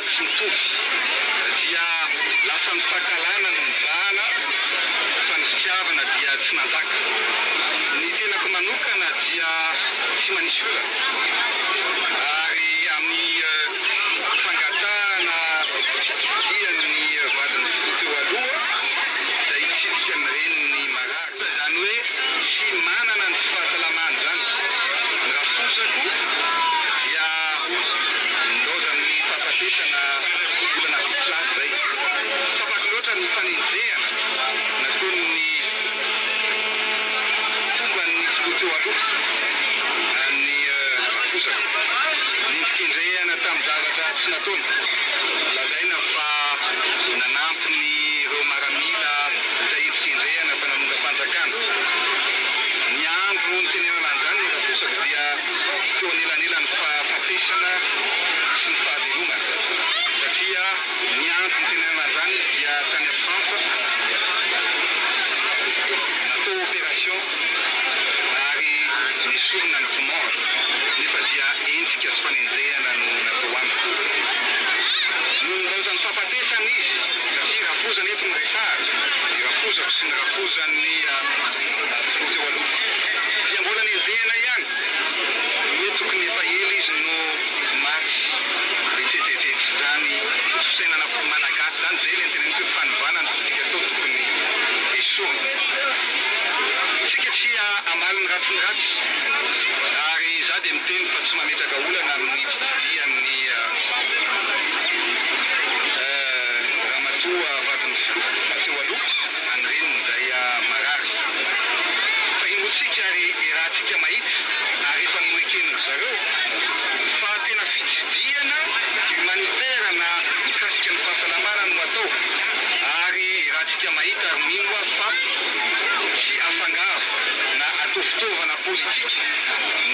tsy mitovy dia lasa ny fankahalana no mibahana fa ny fitiavana dia tsy nanjaka. Ny tenako manokana dia tsy manisy olana ary amin'ny fangatahana fitsidihan'ny vadin'ny filoha teo aloha izay hitsidika ny reniny marary. Izany hoe tsy manana ny tsy fahasalamana izany. Ny rafozako dia nilaozan'ny fahafatesana volana vitsy lasa izay. Tsapako loatra ny fanenjehana nataon'ny mpomba ny filoha teo aloha an'ny rafozako. Nendrikendrehana tamin-javatra tsy nataony. Lazaina fa nanampy ny ireo maramila izay endrikendrehana fa nanongam-panjakana. Ny andro nitenenana an'izany ny rafozako dia teo anelanelan'ny fahafatesana sy ny fahavelomana satria ny andro nitenenana an'izany izy dia tany Frantsa, natao opération ary nesorina ny poumon nefa dia endrika sy fanenjehana no natao aminy. Noho nilaozan'ny fahafatesana izy satria rafozana eto no resahana, ny rafozako sy ny rafozan'ny filoha teo aloha dia mbola nenjehina ihany ny hoe tokony efa ela izy no maty etsetsetsetsa. Izany foto-pisainana malagasy izany, izay ilay noteneniko hoe fanovana ny politika atao tokony esorina. Isika tsy hamaly ny ratsy ny ratsy ary izaho dia miteny fa tsy mametraka olana amin'ny fitsidihan'ny ramatoa vadin'ny filoha teo aloha an'ny reniny izay marary. Fa inoantsika ary iarahantsika mahita ary efa noeken-dry zareo fa tena fitsidihana humanitaire na mikasika ny fahasalamana no atao ary iarahantsika mahita ary mino aho fa tsy afangaro na atao fitaovana politika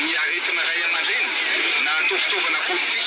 ny aretina ray aman-dreny na atao fitaovana politika.